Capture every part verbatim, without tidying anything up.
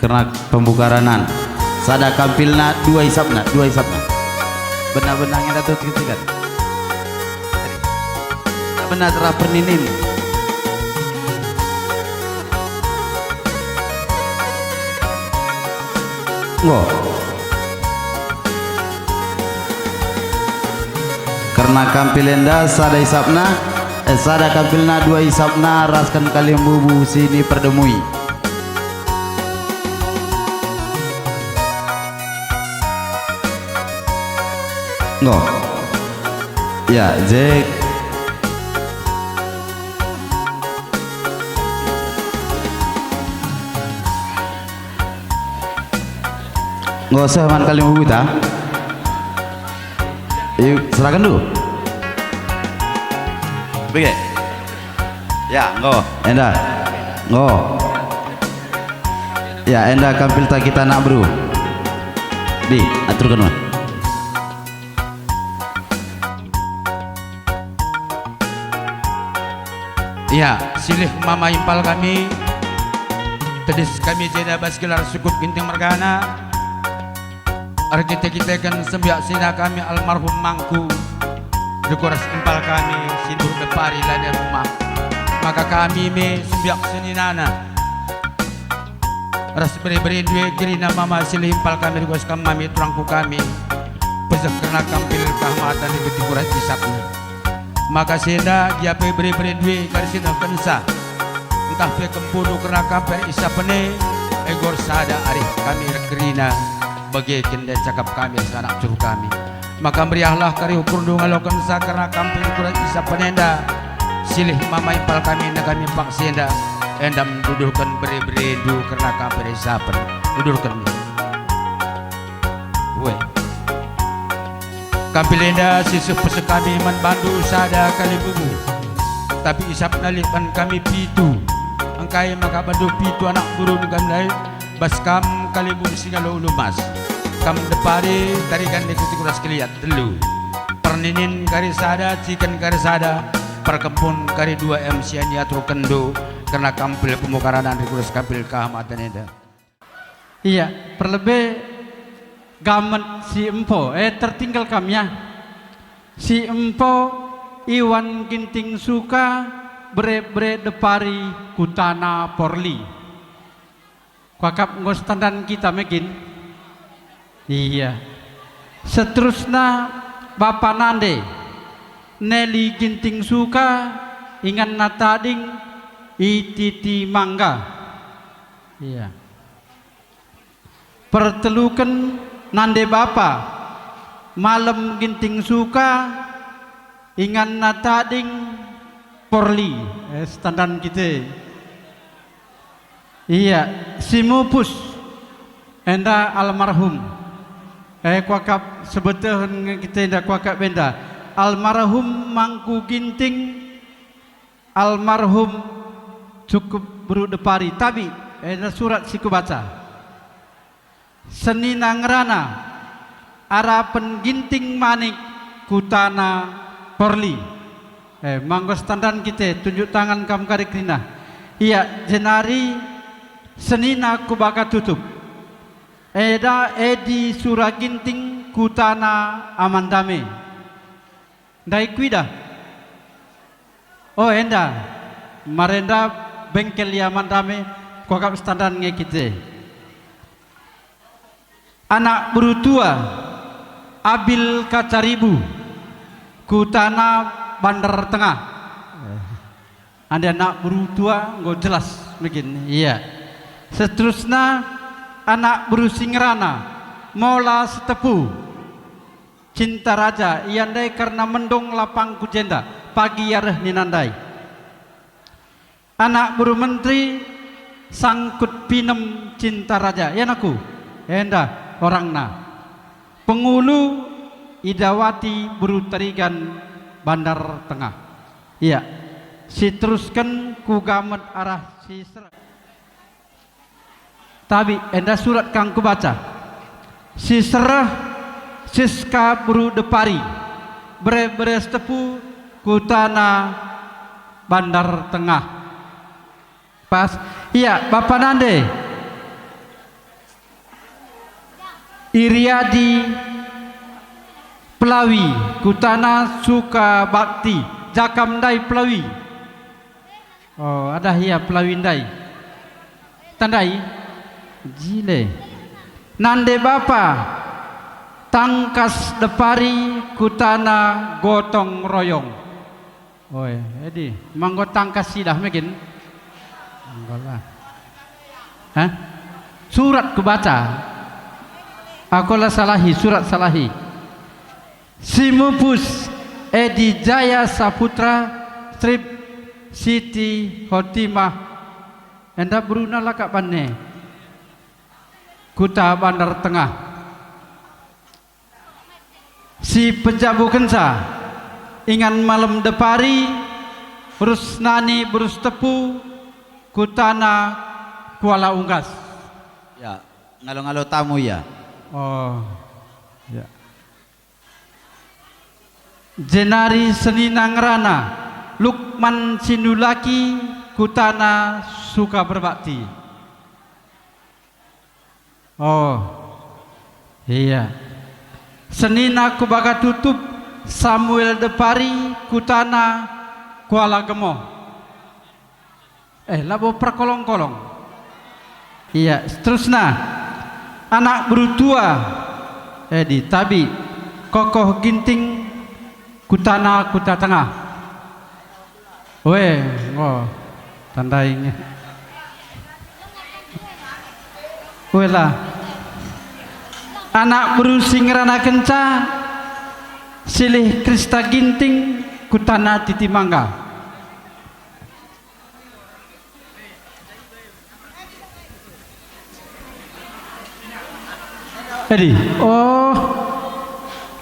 Kerna pembuka ranan. Sada kampilna, dua isapna, dua isapna. Bena-bena ngenda tu ciket-ciket. Bena terah perninin. Enggo. Kerna kampil enda sada isapna, eh, sada kampilna, dua isapna, rasken kalimbubu si niperdemui. Enggo. Ya, Jack. Enggo seh man kalimbubu ta? Iu, serahken dulu. Bege. Ya, enggo. Enda. Enggo. Ya, enda kampilta kita anak beru. Di, aturken me. Ia, silih mama impal kami, tedis kami jenda bas gelar sukup Ginting mergana, erkite-kiteken sembiak senina kami almarhum mangku, dekuras impal kami si nduh depari lane rumah, maka kami me sembiak seninana. Ras bere-berendu e kerina mama silih impal kami, dekuras kam mami turangku kami, peseh kerna kampil kahamaten rikut dekuras isapna. Maka si enda gia pe bere-berendu e kari si nehkenca, ntah pe kempundu kerna kampil isapen e, e gor sada arih kami reh kerina, bage kende cakap kami ras anak curuh kami. Maka meriahlah kari ukurndu ngalokenca kerna kampil dekuras isapen enda. Silih mama impal kami nengkami paksa enda, enda menduduhken bere-berendu kerna kampil isapen. Duduhken. Ue. Kampil enda si seh peseh kami man bandu sada kalimbubu. Tapi isapna lit man kami pitu. Engkai maka bandu pitu anak gurun kami ndai? Bas kam kalimbubu si ngalo ulu emas. Kam depari tarigan dekuti kuras keliat telu. Perninin kari sada, ciken kari sada, perkempun kari dua em si niaturkenndu kerna kampil pemukaranan rikuras kampil kahamaten enda. Ia, perlebe gamet si empo, eh, tertinggal kam ya. Si empo Iwan Ginting Suka, bere-bere depari kutana Porli. Kuakap enggo setandan kita me kin? Ia. Seterusna bapa nande, Neli Ginting Suka, inganna tading, i Titi Mangga. Ia. Perteluken nande bapa, Malem Ginting Suka, inganna tading, Porli, eh, setandan kita. Ia, si mupus enda almarhum. Eh, kuakap sebetehen nge kita enda, kuakap enda. Almarhum Mangku Ginting, almarhum cukup beru depari, tapi enda surat si kubaca. Senina ngerana, arapen Ginting Manik kutana Porli. Eh, manggo setandan kita, tunjuk tangan kam kari kerina. Ia, jenari senina kubaka tutup. Eda Edi Sura Ginting kutana Amandame. Ndai kuidah? Oh, enda. Marenda bengkel ia Amandame, kuakap setandan nge kita. Anak beru tua, Abil Kacaribu, kutana Bandar Tengah. Ande anak beru tua enggo jelas mungkin, iya. Seterusna anak beru si ngerana Mola Setepu, Cinta Raja, ia ndai kerna mendung lapangku jenda, pagi ia reh nina ndai. Anak beru menteri, Sangkut Pinem, Cinta Raja, ianaku, enda orangna. Pengulu, Idawati, beru Tarigan, Bandar Tengah. Ia, si terusken ku gamet arah si sereh. Tabi enda surat kang kubaca. Si sereh, Siska beru Depari, bere-bere Setepu, kutana Bandar Tengah. Pas, ia, bapa nande. Iriadi Pelawi, kutana Sukabakti, Jakam ndai Pelawi. Oh, adah ia Pelawi ndai. Tandai? Jile. Nande bapa, Tangkas Depari, kutana Gotong Royong. Oe, edi, manggo tangkas sidah me kin? Enggo lah. Hah? Surat kubaca. Aku la salahi, surat salahi. Si mupus, edi Jaya Saputra, Strip, Siti Hotimah, enda beruna lakak bane. Kuta Bandar Tengah. Si pejabukenca, Ingan Malem Depari, Rusnani Berus Tepu, kutana Kuala Unggas. Ya, ngalo-ngalo tamu ia. Oh, ya. Jenari senina ngerana, Lukman Sinulaki, kutana Sukaberbakti. Oh, iya. Senina Kubaga Tutup, Samuel Depari, kutana Kuala Gemoh. Eh, labo perkolong-kolong. Iya, seterusna. Anak berutua, eh, di Tabi, Kokoh Ginting, kutana Kuta Tengah. Weh, enggo. Tandai nge. Weh lah. Anak beru si ngeranakenca, Silih Krista Ginting, kutana Titi Mangga. Adi, oh,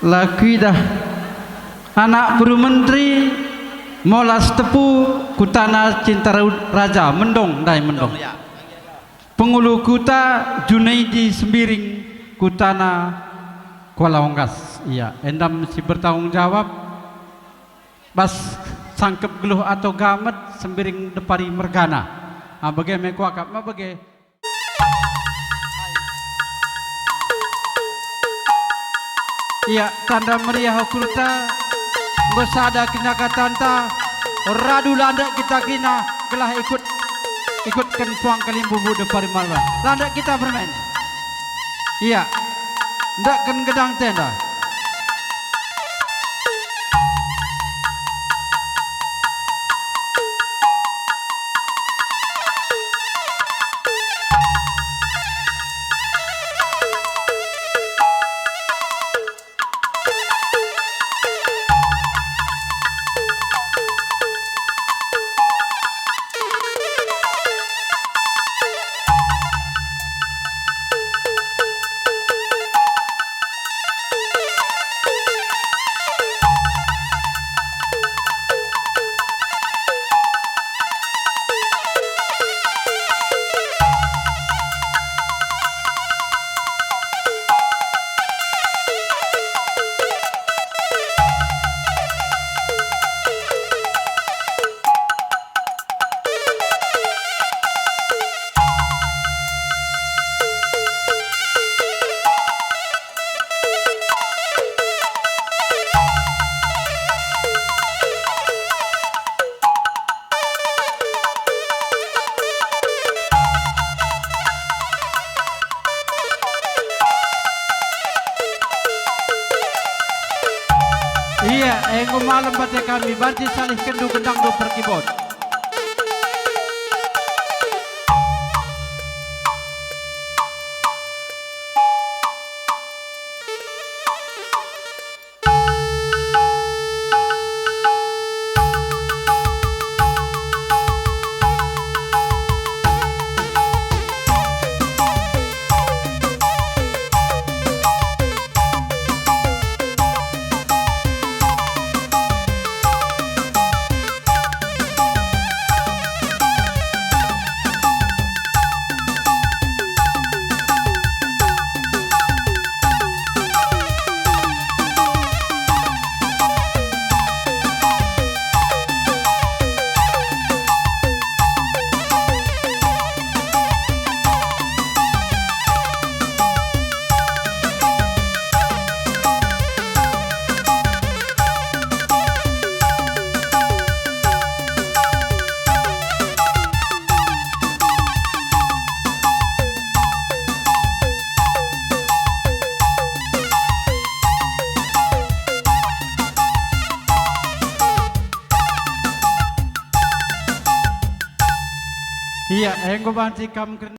la kuidah. Anak beru menteri, Molas Tepu, kutana Cinta Raja, Mendong, ndai Mendong. Mendong, ya. Pengulu kuta, Junaidi Sembiring, kutana Kuala Unggas. Iya, endam si bertanggung jawab. Bas sangkep geluh ato gamet, Sembiring Depari mergana. Ah, bage me kuakap, ma bage. Ia tanda meriah ukurta, enggo sada kerina katanta, radu landek kita kerina gelah ikut, ikutken puang kalimbubu Depari Malwa. Landek kita bermain. Ia, ndekken gedang tenda. Ia, enggo malem bate kami, banci salihkenndu gendangndu perkibot. Ia enggo banci kam keren